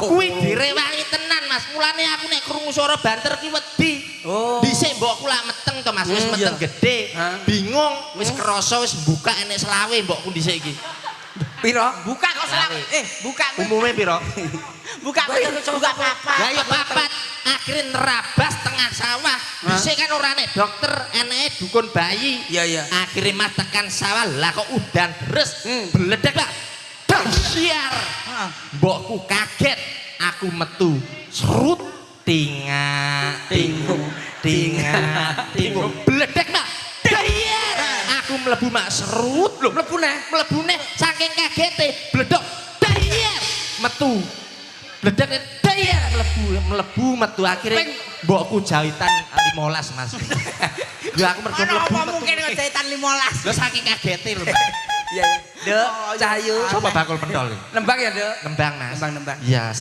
Kuwi direwangi tenan, Mas. Mulane aku nek krungu swara banter ki wedi. Oh. Dhisik mbokku lak meteng to, Mas, wis meteng gedhe. Hah? Bingung, wis krasa wis buka enek selawe mbokku dhisik iki. Piro? Buka kok selawe. Eh, buka kuwi. Umume piro? Buka kuwi buka papat. Lah ya papat. Akhirnya nerabas tengah sawah. Dhisik kan ora enek dokter, eneke dukun bayi. Iya. Akhirnya Mas tekan sawah, lah kok udan deres, bledek lah. Dasiar. Mbokku kaget, aku metu. Serut tinga tingung tinga tingung bledek, Mak. Dasiar. Aku mlebu, Mak, serut lho. Mlebu neh. Mlebu neh saking kagete, bledok. Dasiar. Metu. Bledek dasiar mlebu mlebu metu akhirnya mbokku jahitan 15, Mas. Ya aku mergo Ana mlebu apa metu. mungkin kok jahitan 15. Lho saking kagete lho, Mas. Iya, iya. Dek, Cahyu. Coba bakul pentol. Nembang ya, Dek? Nembang, Mas. Nembang, nembang. Iya.